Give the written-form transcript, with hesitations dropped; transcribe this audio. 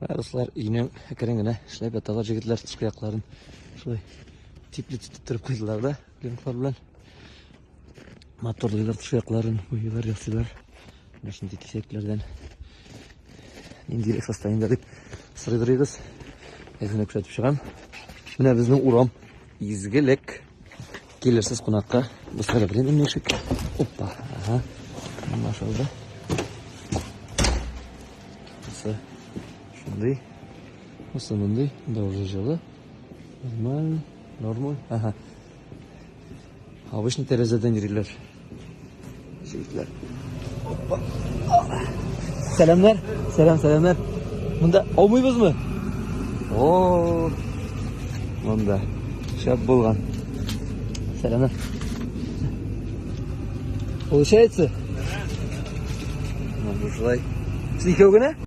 Менә дуслар, өйнең әкрен генә эшләп яталар җегетләр тышкы якларын. Шулай теплица итеп куйдылар да, пленкалар белән. Моторлыйлар тышкы якларын, буйыйлар, ясыйлар. Менә шундый кисәкләрдән ниндирәк состояниедә дип сорыйдырыгыз. Әзенә күрсәтеп чыгам. Менә безнең урам. Изгелек. Килерсез кунакка. Дуслар, временный ишек. Опа, ага. Аңлашылды. Бусы шундый. Бусы мондый. Да уже җылы. Нормально. Нормаль. Ага. Обычно тәрәзәдән йөриләр. Җегетләр. Опа. Сәламнәр. Сәлам, сәламнәр. Монда аумыйбызмы? О, монда шәп булган. Сәламнәр. Получается? Менә шулай. Сез икәү генә?